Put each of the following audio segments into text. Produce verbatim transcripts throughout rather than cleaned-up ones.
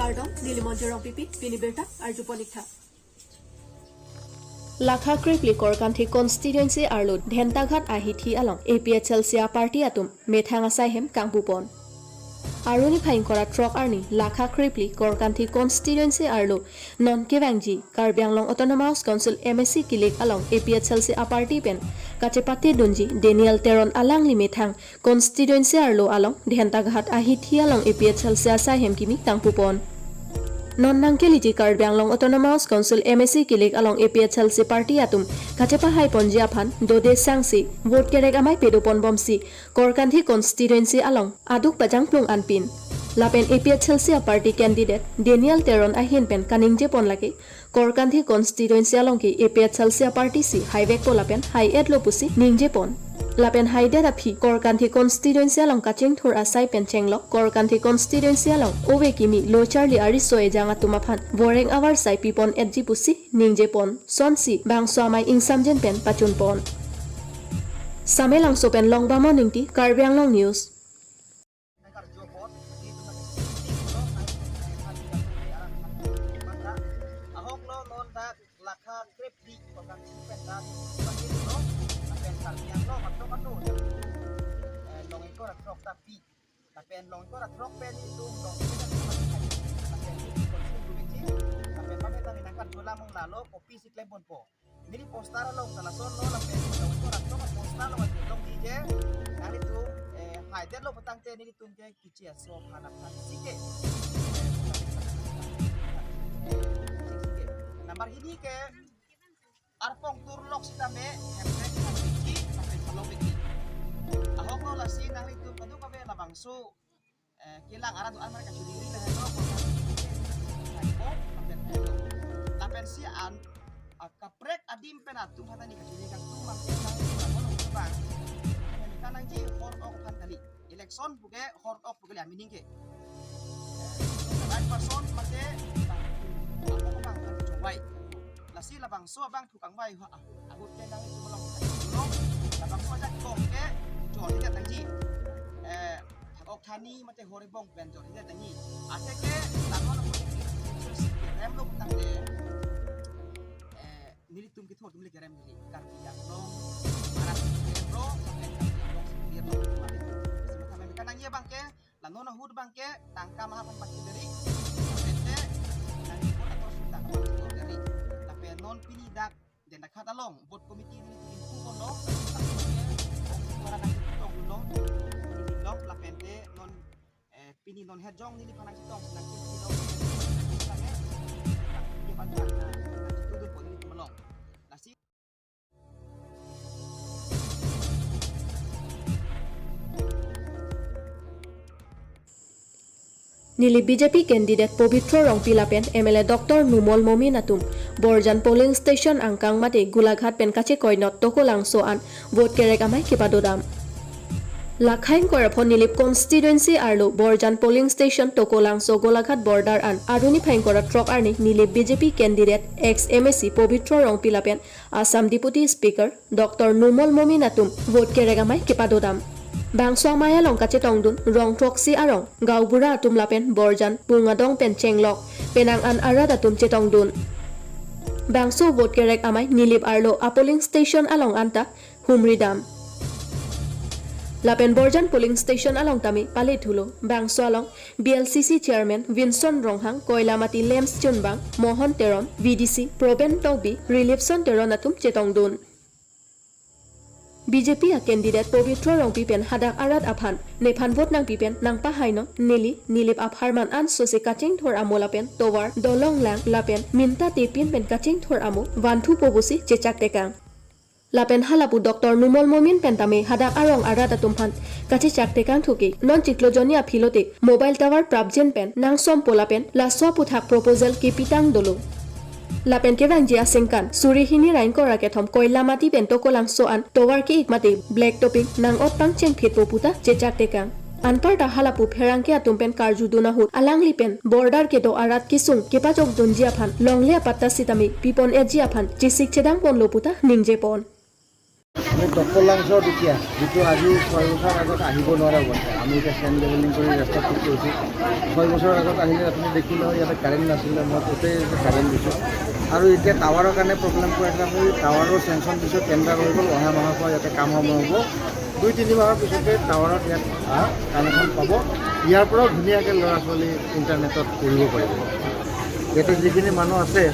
Kardom, neli Monjir Rongpipi, pini birta arjupon-iktha. Lakha krephli Korkanthi constituency arlo Dhentaghat ahithi along A P H L C aparty atum methang asai hem kangpupon. Aruni phai ingkoi ra throk arni Lakha krephli Korkanthi constituency arlo non kevangji Karbi Anglong Autonomous Council M A C kilik along A P H L C aparty pen kachepate dunji Daniel Teron alangli methang constituency arlo along Dhentaghat ahithi along A P H L C asai hem kimi kangpupon. Non nangkeliji Karbi Anglong Autonomous Council M A C kilik along A P H L C party atum kachepahai ponji aphan dode sangsi vote kerek amei pedopon bomsi Korkanthi constituency along aduk pajangplung anpin. Lapen A P H L C aparty candidate Daniel Teron ahin pen kaningjepon lake Korkanthi constituency along ke A P H L C aparty si haivekpo lapen hai-etlo pusi ningjepon. Lapen haidet aphi Korkanthi constituency along kachingthur asai pen chenglok Korkanthi constituency along ove kimi locharli ariso ejang atum aphan voreng avarsai pipon-etji pusi ningjepon. Sonsi bangso amei ingsamjen pen pachunpon. Samelangso pen Longbamon Ingti, Karbi Anglong News. Ahok lo non dak Lakha krephli Korkanthi pen dak pagi lo, lapen Karbi Anglong atum atum, eh, long ingkoi ra throk ta pi, lapen long ingkoi ra throk pen itum long ingkoi ra throk pen, lapen itum konsul gumiji, lapen pametan inangkan jola mong lalo kopi si klemponpo. Neli poster along ta lason lo lapen long ingkoi ra throk poster along atum longji je. Nanglitum, eh, haidetlo putangte nelitum ke kichi aso aphan aphan sike. Eh, sike. Number hini ke arpong turlok sitame hemprek hemprek ki lapen palong beki. Ahok lo lasi nanglitum kadokave labangso eh, kelang arat do-an mane kachuri-uri lahenlo, kota lapen lapen si an, ah, kaprek adim pen atum hatani kachuri kangtung mang ke nang, nang, nang, nang, nang, nangji hor ok aphan kali. Election puke hor ok puke le amining ke. Eh, right person mate bang, apa ko bang kan chongwai. Lasi labangso abang thukangwai ha, ah, ahut ke nanglitum along, labangso ajat kong ke jor hijat nangji. Eh, thak ok thani mate hor ebong pen jor hijat nangji. Athe ke lanon ako kerem lo putangte, eh, nelitum kethor atum le kerem neli. Karbi Anglong arat kerem lo, sampai Karbi Anglong sipir lo, mari. Simatha meme kanang ye bang ke, lanon ahut bang ke, tangka maha pempat dari. Pente, nang ikut atau sudah kapan sudah dari. Tapi non pini dak Dhentaghat along, vote committee nelitum ingpu ponlo, tapi ke, kong suara nangchetong lo, neli long, lapente non, eh, pini non hejong neliphan nangchetong, nangchetong lo, kami, eh, dia bantu nang, nangchetong po nelitum along. Lasi Nilip B J P candidate Pobitro Rongpi lapen M L A Doctor Numal Momin atum Borjan polling station angkang mate Golaghat pen kachekoinot Tokolangso an vote kerek amei kepadodam. Lakha ingkoi ra phongo Nilip constituency arlo Borjan polling station Tokolangso Golaghat border an aruni phai ingkoi ra throk arni Nilip B J P candidate ex M A C Pobitro Rongpi lapen Assam Deputy Speaker Doctor Numal Momin atum vote kerek amei kepadodam. Bangso amei along kachetongdun rong throksi arong, gaonbura atum lapen Borjan, Pungadong pen chenglok, penang an arat atum chetongdun. Bangso vote kerek amei Nilip arlo a polling station along anta humridam. Lapen Borjan polling station along tame palethulo. Bangso along B L C C Chairman Vinson Ronghang, Koilamati Lems Chunbang, Mohon Teron, V D C Proben Tokbi, Rilipson Teron atum chetongdun. B J P a candidate Pobitro Rongpi pen hadak arat aphan, nephan vote nangpi pen nangpahainon, neli Nilip apharman an sose kachingthur amo lapen tovar, dolong lang lapen minta tepin pen kachingthur amo vanthupo pusi chechak tekang. Lapen halapu Doctor Numal Momin pen tame hadak arong arat atum aphan kachechak tekangthu ke, non chiklo jonni aphi lote mobile tower prapjin pen nangsompo lapen laso aphuthak proposal kepitang dolo. Lapen kevangji aningkan suri hini ra ingkoi ra kethom Koilamati pen Tokolangso an tovar ke-ik mate black topping nang-ot pangcheng phitpo puta chechak tekang. Anparta halapu pherangke atum pen karjudun ahut alangli pen border kedo arat kesung kepajokdunji aphan longle apatta sitame pipon-etji aphan chesik chedangponlo puta ningjepon. আমি টকলাংচৰ দুখীয়া, যিটো আজি ছয় বছৰ আগত আহিব নোৱাৰা অৱস্থা। আমি এতিয়া চেণ্ড লেভেলিং কৰি ৰাস্তা ঠিক কৰিছোঁ। ছয় বছৰ আগত আহিলে আপুনি দেখিলে হয়, ইয়াতে কাৰেণ্ট নাছিলে, মই গোটেই কাৰেণ্ট দিছোঁ। আৰু এতিয়া টাৱাৰৰ কাৰণে প্ৰব্লেম কৰি আছে। আমি টাৱাৰৰ চেংচন দিছোঁ, টেণ্ডাৰ হৈ গ'ল, অহা মাহৰ পৰা ইয়াতে কাম আৰম্ভ হ'ব। দুই তিনি মাহৰ পিছতে টাৱাৰত ইয়াত কানেকশ্যন পাব। ইয়াৰ পৰাও ধুনীয়াকৈ ল'ৰা ছোৱালী ইণ্টাৰনেটত পঢ়িব পাৰিব। ইয়াতে যিখিনি মানুহ আছে,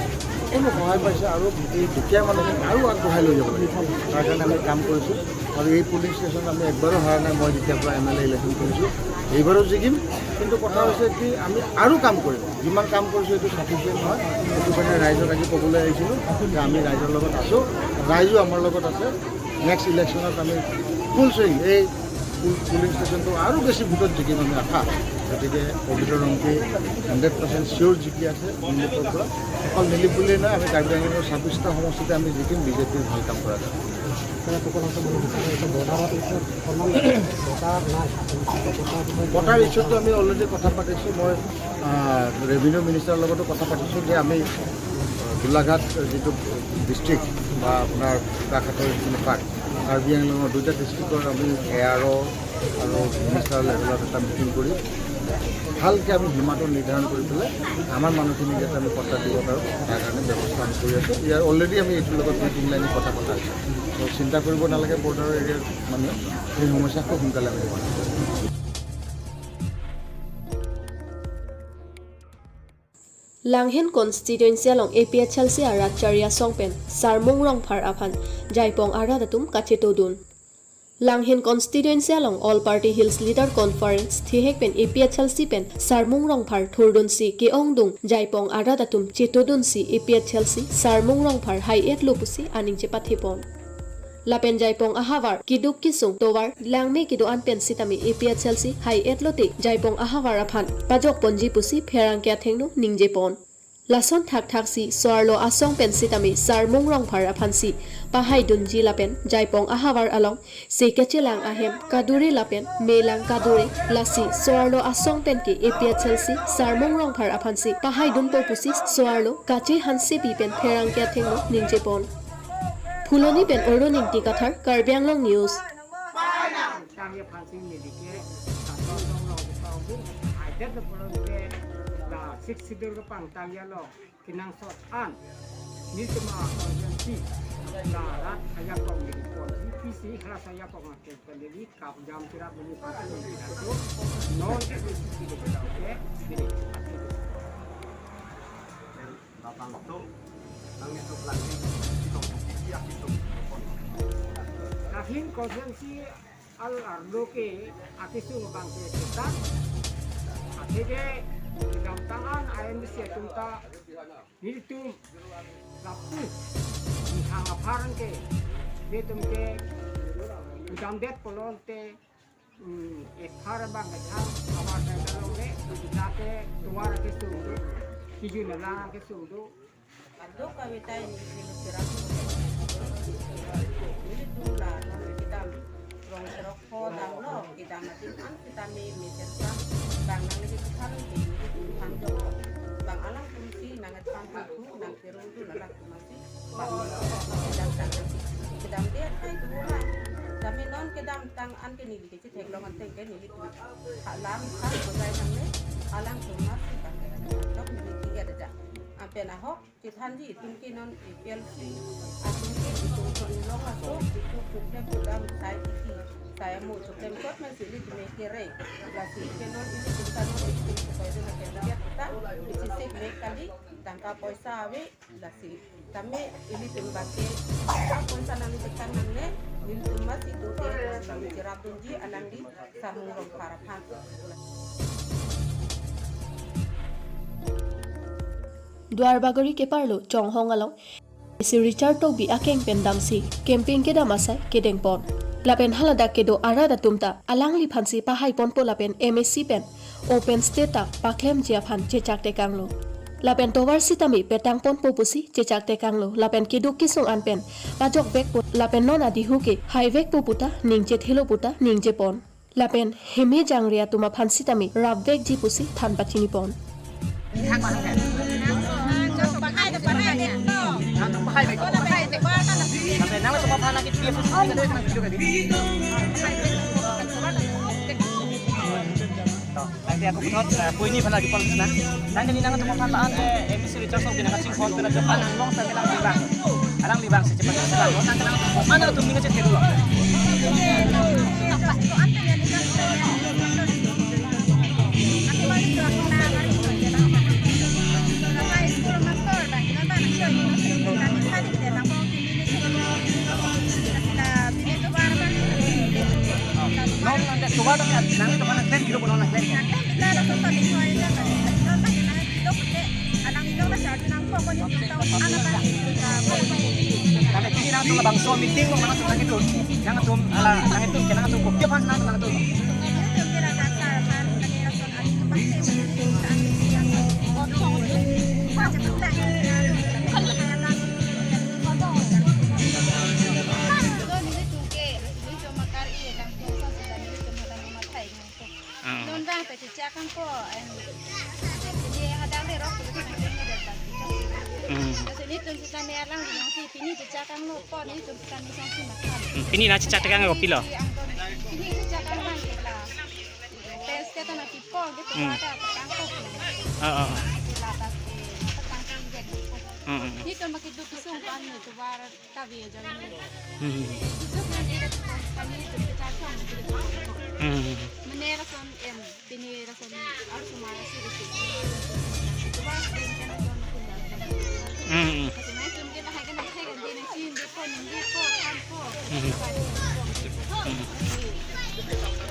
কোনো সহায় পাইছে আৰু এই দুখীয়া মানুহখিনি আৰু আগবঢ়াই লৈ যাব লাগে। তাৰ কাৰণে আমি কাম কৰিছোঁ। আৰু এই পুলিং ষ্টেচন আমি একবাৰো হাৰা নাই, মই যেতিয়াৰ পৰা এম এল এ ইলেকশ্যন কৰিছোঁ, এইবাৰো জিকিম। কিন্তু কথা হৈছে কি, আমি আৰু কাম কৰিম। যিমান কাম কৰিছোঁ, এইটো ছাফিচিয়েণ্ট নহয়। সেইটো কাৰণে ৰাইজক আজি ক'বলৈ আহিছিলোঁ যে আমি ৰাইজৰ লগত আছোঁ, ৰাইজো আমাৰ লগত আছে। নেক্সট ইলেকশ্যনত আমি ফুল চুইং, এই পুল- পুলিং ষ্টেচনটো আৰু বেছি ভোটত জিকিম আমি আশা। গতিকে পবিত্ৰ ৰংপি হাণ্ড্ৰেড পাৰ্চেণ্ট চিয়'ৰ জিকি আছে নিলিপৰ পৰা। অকল নিলিপ বুলিয়েই নহয়, আমি কাৰ্বি আংলঙৰ ছাব্বিছটা সমষ্টিতে আমি জিকিম বিজেপিৰ ভাল কাম কৰা যায়। বৰ্ডাৰত এতিয়া বৰ্ডাৰ নাই। বৰ্ডাৰ ইছ্যুটো আমি অলৰেডি কথা পাতিছোঁ। মই, আহ, ৰেভিনিউ মিনিষ্টাৰৰ লগতো কথা পাতিছোঁ যে আমি, আহ, গোলাঘাট যিটো ডিষ্ট্ৰিক্ট বা আপোনাৰ গোলাঘাটৰ যিখিনি পাৰ্ট, কাৰ্বি আংলঙৰ দুইটা ডিষ্ট্ৰিক্টৰ আমি এ আৰ অ' আৰু মিনিষ্টাৰ লেভেলত এটা মিটিং কৰি ভালকৈ আমি সীমাটো নিৰ্ধাৰণ কৰি পেলাই আমাৰ মানুহখিনিক যাতে আমি পট্টা দিব পাৰোঁ, তাৰ কাৰণে ব্যৱস্থা আমি কৰি আছোঁ। ইয়াৰ অলৰেডি আমি এইটোৰ লগত দুই তিনি লাইন কথা পতা হৈছে। তো চিন্তা কৰিব নালাগে বৰ্ডাৰ এৰিয়াৰ মানুহে, এই সমস্যা খুব সোনকালে আমি সমাধান কৰিম। Langhin constituency along A P H L C arat chari asong pen Sarmung Rongphar aphan jaipong arat atum kachetodun. Langhin constituency along All Party Hills Leader Conference thihek pen A P H L C pen Sarmung Rongphar thurdunsi ke-ongdung jaipong arat atum chetodunsi A P H L C Sarmung Rongphar hai-etlo pusi aning chepathepon. Lapen jaipong ahavar keduk kesung tovar langme kedo-an pen sitame A P H L C hai-etlote jaipong ahavar aphan pajokponji pusi pherangke athengno ningjepon. Lason thakthaksi so-arlo asong pen sitame Sarmung Rongphar aphansi pahaidunji lapen jaipong ahavar along se kachelang ahem kadure lapen melang kadure, lasi so-arlo asong pen ke A P H L C Sarmung Rongphar aphansi pahaidunpo pusi so-arlo Kache Hansepi pen pherangke athengno ningjepon. Phuloni pen Arun Ingti Kathar, Karbi Anglong News. Tangya phansi neli ke, katon dong long kita ubin, aidet lo pulang ke, la six sidur ke pang tangya lo, kenangsot an, neli tema konvensi, la rat aya kong neli konvensi, pisi hlas aya kong ke, ke neli kap jam kirap neli phansi neli kap jam, non neli sisi ke kita ke, neli. Labang to, nang itu pelangi, itu, iya, itu. Kahin konvensi al arlo ke akesung abang ke kita. Akhirnya, kedamtang an I M D C atum ta, nelitum lapu, nihang apharang ke, nelitum ke, kedamdet pulote, Hmm, ephar abang kethang, ahavar ta along le, lake tovar akesung do, kejun alang akesung do. Kadokave ta neli ke lo cherap. Nelitum la non kedam rong serok ho damlo, kedam atin an sitame meter sang, bang nangli kethan ke nelitum thangjok. Bang alangtum si nangethan thu, nangkerung thu, alangtum si bang kedamtang, kedamdet hai thu la. Tame non kedamtang an ke neli ke chetheklong an teng ke nelitum ha lam than bojai nangne, alangtum masi bang ke adak neli ke adak. Anpen ahok chethanji itum ke non A P L C atum ke itum ke inglong aso itum chuklem kedam sai tiki sai amu chuklem kot man si ilitum ke re. Lasi ke non ilitum ta non itum ke pai dun ke dia ta isi sik me kali tangka poisa ave. Lasi tame ilitum bang ke tangka poisa nangli tekan nangne, nelitum masi do ke neli cherapdunji alangli Sarmung Rongphar aphan. Duarbagori keparlo Chonghong along, si Richard Tokbi akeng pen damsi campaign kedam asai kedengpon. Lapen haladak kedo arat atum ta alangliphansi pahaiponpo lapen M A C pen open stage ta paklemji aphan chechak tekanglo. Lapen tovar sitame petangponpo pusi chechak tekanglo. Lapen keduk kesung an pen pajokvekpo. Lapen non adihu ke haivekpo puta ningje thelo puta ningjepon. Lapen heme jangre atum aphan sitame rapvekji pusi than pachinipon. Nanti aku putar, eh, poin ini pernah di Polsek, nah. Nanti ini nangtum aphan la-an, eh, M C Richard Song pinaka chingkon pina jok anang long sampai lang libang. Alang libang secepat cepat. Nanti nangtum mana tum ning cek dulu. Non, non, non, coba dong ya, nang itu mana klaim, gitu, non klaim. Karena ini nangtum labangso meeting, nangtum nang itu, nangtum, ala, nangtum, nangtum, kok, dia pas nang, nangtum. Ah. Non bang pe chechak kangpo, em, ini hadak le rok, Hmm. Terus ini tun sita ne alang di nang si, pini chechak kanglo po, ini tun sita ne sang si makan. Hmm, pini nang chechak tekang lo pilo? Pini chechak kang bang ke la. Tes kita na pipo, gitu, Hmm. Ada tekang po. Ah, ah, ah. Kita la tas ke, tekang po, gitu. Hmm, hmm. Ini tun makin tu kusung kan, itu bar. Tabi aja ini. Hmm. Itu kan ada tukang kami itu kita kan. Hmm. Menera son em, pini rason harus marah sih itu. Coba sih kan ada tukang. Hmm. Kasi na tum kita hai kan hai kan dia na sin dia pon dia pon kan pon. Hmm. Hmm.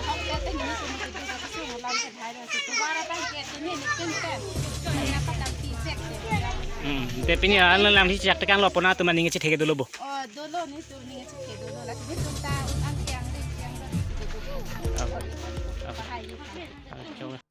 Hok datang ini semua kita semua lalu sehari itu. Bara bang kita ini ni kan kan. Ini apa tapi sek. Hmm. Te pini alang lang di chak tekang lo pona tu maning cek theke dulu bo. Oh, dolo ni sur ni cek dolo. Lagi ni tum ta un ang kiang ri kiang ri. Oh. Oh. Bahai ni. Oh.